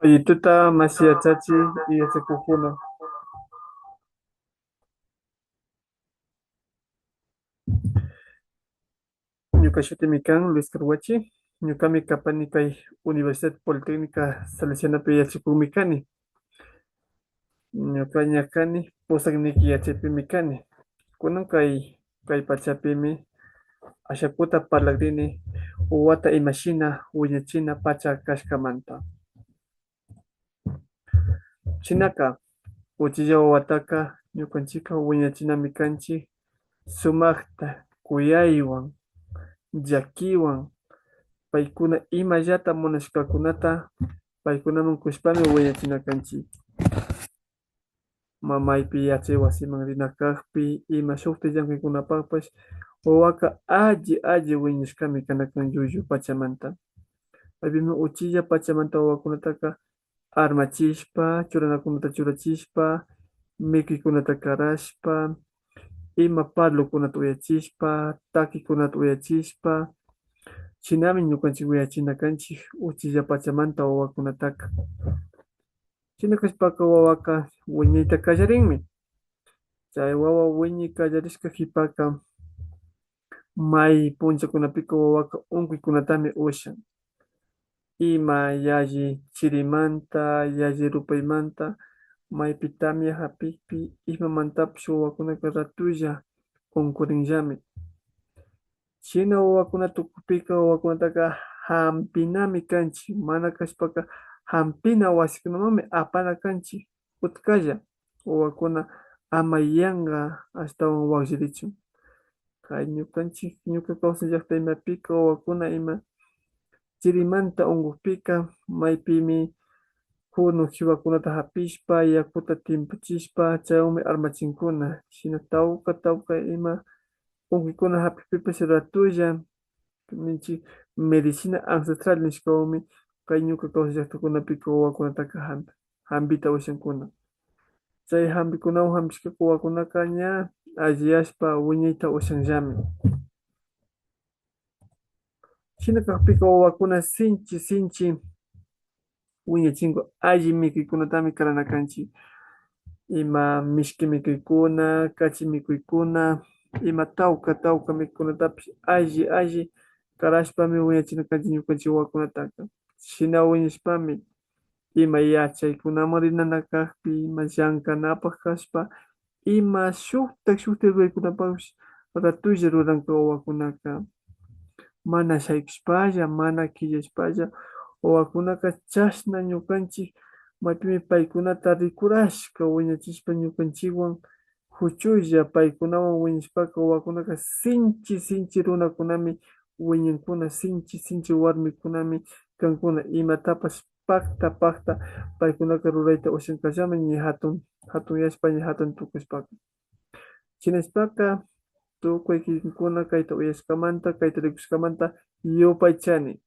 Allituta mashi yachachi y yachakukuna. Ñuka shutimi kan Luis Carhuachi. Ñukami kapani kay Universidad Politécnica Salesianapi yachakukmi kani. Ñuka ña kani pusakniki yachaypimi kani. Kunan kay kay pachapimi ashakuta parlakrini wawata imashina wiñachina pacha kashkamanta. Shinaka uchilla wawataka ñukanchika wiñachinami kanchik sumakta kuyaywan, llakiwan, paykuna imallata munashkakunata paykunaman kushpami wiñachina kanchik. Mamaypi yachay wasiman rina kakpi ima shukti llankaykunapakpash wawaka alli alli wiñashkami kana kan llullu pachamanta. Maypimi uchilla pachamanta wawakunataka armachishpa, churanakunata churachishpa, mikuykunata karashpa, ima parlokunata uyachishpa, takikunata uyachishpa, shinami ñukanchik wiñachina kanchik uchilla pachamanta wawakunataka. Shina kashpaka wawaka wiñayta kallarinmi. Chay wawa wiñay kallarishka jipaka may punllakunapika wawaka unkuykunatami ushan. Ima yalli chirimanta, yalli rupaymanta, maypi tamia hapikpi imamantapish wawakunaka ratulla unkurinllami. Shina wawakuna tukukpika wawakunataka hampinami kanchik, mana kashpaka hampina wasikunamanmi apana kanchik utkalla wawakuna ama yanka ashtawan wakllirichun. Kay ñukanchik ñuka kawsay llakta imapika wawakuna ima chirimanta unkukpika maypimi junu jiwakunata hapishpa yakuta timpuchishpa chaywanmi armachinkuna shina tawka tawka ima unkuykuna hapikpipish ratulla ninchik medicina ancestral nishkawanmi kay ñuka kawsay llaktakunapika wawakunataka hampi hampita ushankuna. Chay hampikunawan hampishka wawakunaka ña alliyashpa wiñayta ushanllami. Shina kakpika wawakuna sinchi sinchi wiñachinku alli mikuykunatami karana kanchik. Ima mishki mikuykuna, kachi mikuykuna, ima tawka tawka mikuykunatapish alli alli karashpami wiñachina kanchik ñukanchik wawakunataka. Shina wiñashpami ima yachaykunaman rinana kakpi, ima llankanapak kashpa, ima shuktak shuktak ruraykunapakpish ratulla ruranka wawakunaka. Mana shaykushpalla, mana killashpalla wawakunaka chashna ñukanchik maypimi paykunata rikurashka wiñachishpa ñukanchikwan huchulla paykunawan wiñashpaka wawakunaka sinchi sinchi runakunami wiñankuna, sinchi sinchi warmikunami kankuna imatapash pakta pakta paykunaka rurayta ushankallami ña hatun hatunyashpa ña hatun tukushpaka. Shinashpaka tukuy kikinkuna kayta uyashkamanta, kayta rikushkamanta yupaychani.